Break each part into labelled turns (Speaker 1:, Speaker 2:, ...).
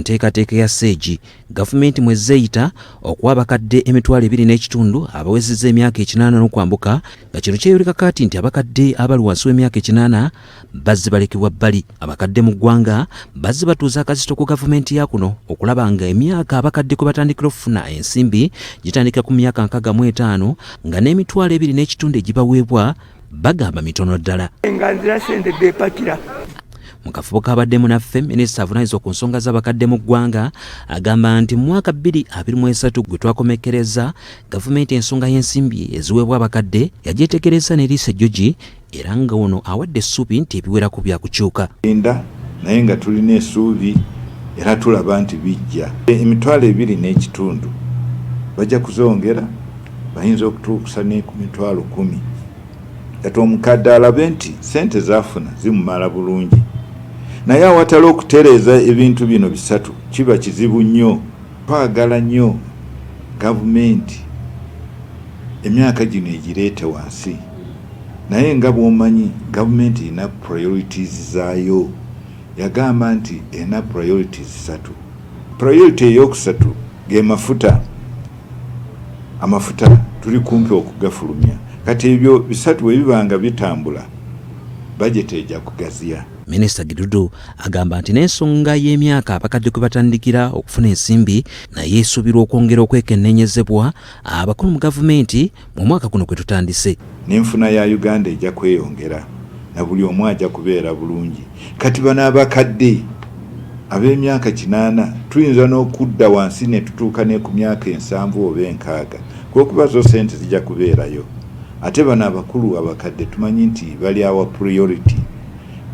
Speaker 1: Nteekateeka ya Seegi gavumenti mwezzeeyita okuwa abakadde 25,000 abawezezza emyaka 80 n'okwambuka, nga kino kyeyoleka kaati nti abakadde abali wansi w'emyaka 80 bazze balekebwa bbali. Abakadde mu ggwanga bazze batuuza akazito ku gavumenti ya kuno okulaba nga emyaka abakadde kwe batandikira okufuna ensimbi gitandika ku myaka 65, nga n'emitwalo 2.5 egibaweebwa bagamba mitono ddala.
Speaker 2: Nga nzira sente depakira.
Speaker 1: Mu kafubo kabaddemu naffe, minisita avunaanyizibwa ku nsonga z'abakadde mu ggwanga agamba nti mu mwaka 2023 gwe twakomekkereza, gavumenti ensonga y'ensimbi eziweebwa abakadde yagyetegereza n'eriisa ejjogi, era nga ono awadde essuubi nti ebiwerako byakukyuka.
Speaker 3: Linda, naye nga tulina essuubi era tulaba nti bijja. 25,000 bajja kuzongera, bayinza okutuusa ne ku 10,000. Kati omukadde alabe nti sente zafuna zimumala bulungi, naye awatali okutereeza ebintu bino bisatu kiba kizibu nnyo. Twagala nnyo gavumenti emyaka gino egireete wansi, naye nga bw'omanyi gavumenti erina priorities zaayo. Yagamba nti erina priorities satu. Priority eyokusatu ge mafuta. Amafuta tuli kumpi okugafulumya. Kati ebyo bisatu bwe biba nga bitambula, bajeti ejja kugaziya.
Speaker 1: Minisita Gidudu agamba nti n'ensonga y'emyaka abakadde kwe batandikira okufuna ensimbi naye esuubirwa okwongera okwekenneenyezebwa abakulu mu gavumenti mu mwaka guno gwe tutandise.
Speaker 3: N'enfuna ya Uganda ejja kweyongera na buli omu ajja kubeera bulungi. Kati bano abakadde ab'emyaka 80 tuyinza n'okudda wansi ne tutuuka ne ku myaka 70 oba 60, kulwokuba zo sente zijja kubeerayo. Ate bano abakulu abakadde tumanyi nti bali our priority.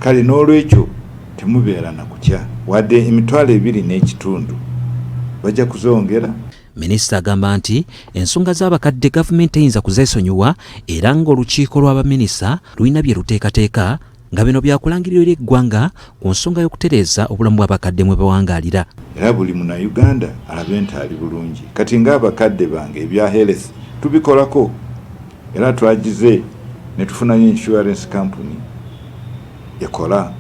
Speaker 3: Kale n'olwekyo temubeera na kutya, wadde 25,000 bajja kuzongera.
Speaker 1: Minisita agamba nti ensonga z'abakadde gavumenti teyinza kuzeesonyiwa, era ng'olukiiko lw'abaminisita lulina bye luteekateeka, nga bino byakulangirirwa eri eggwanga ku nsonga y'okutereeza obulamu bw'abakadde mwe bawangaalira.
Speaker 3: Era buli Munnayuganda alabe nti ali bulungi. Kati ng'abakadde bange, ebya health tubikolako, era twagize ne tufunayo insurance company ekola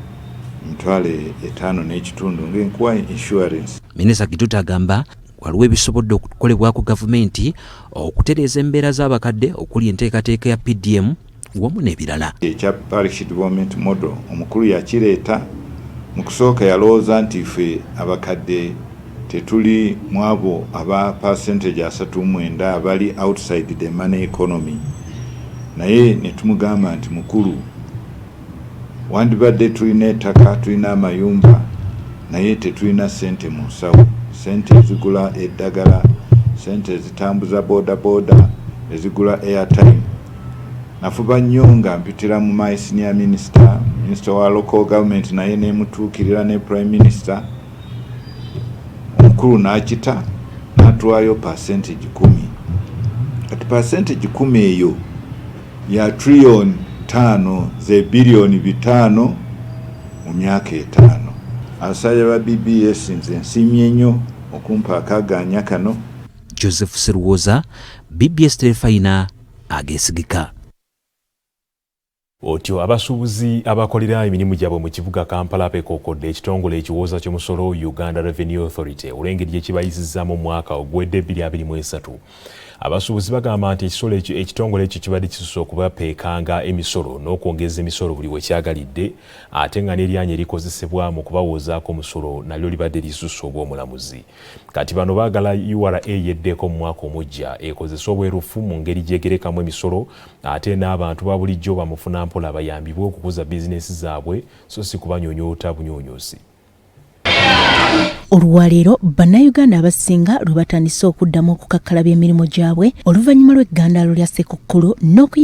Speaker 3: 55,000 ng'enkuwa insurance.
Speaker 1: Minisita Gidudu agamba waliwo ebisobodde okukolebwako gavumenti okutereeza embeera z'abakadde, okuli enteekateeka ya PDM wamu n'ebirala.
Speaker 3: Ekya parish development model omukulu yakireeta. Mu kusooka yalowooza nti ffe abakadde tetuli mu abo aba percentage 39 abali outside the money economy, naye ne tumugamba nti, "Mukulu, wandibadde tulina ettaka, tulina amayumba, naye tetulina ssente mu nsawo, ssente ezigula eddagala, ssente ezitambuza boda boda, ezigula airtime." Nafuba nnyo nga mpitira mu my senior minister, minister wa local government, naye nemutuukirira ne prime minister. Omukulu n'akita n'atwayo percentage 10. Kati percentage 10 eyo ya trillion 5, ze biliyoni 500 mu myaka 5. Abasajja ba BBS, nze nsiimye nnyo okumpa akaganya kano.
Speaker 1: Joseph Seruwoza, BBS Terefayina ageesigika.
Speaker 4: Otyo abasuubuzi abakolera emirimu gyabwe mu kibuga Kampala beekookodde ekitongole ekiwooza ky'omusolo, Uganda Revenue Authority, olw'engeri gye kibayisizaamu mu mwaka oguwedde 2023. Abasuubuzi bagamba nti ekisolo ekyo, ekitongole ekyo kibadde kisusse okubapeekanga emisolo n'okwongeza emisolo buli we kyagalidde, ate nga n'eryanyi erikozesebwa mu kubawoozaako omusolo nalyo libadde lisusse obw'omulamuzi. Kati bano baagala URA yeddeko mu mwaka omuggya ekozese obwerufu mu ngeri gyegerekamu emisolo, ate n'abantu ba bulijjo bamufuna mpola bayambibwe okukuza bizinensi zaabwe, so si kubanyuunyuuta bunyuunyuusi.
Speaker 5: Olwaleero Bannayuganda abasinga lwe batandise okuddamu okukakkalabya emirimu gyabwe oluvannyuma lw'eggandaalo lya Ssekukkulu n'okuyingira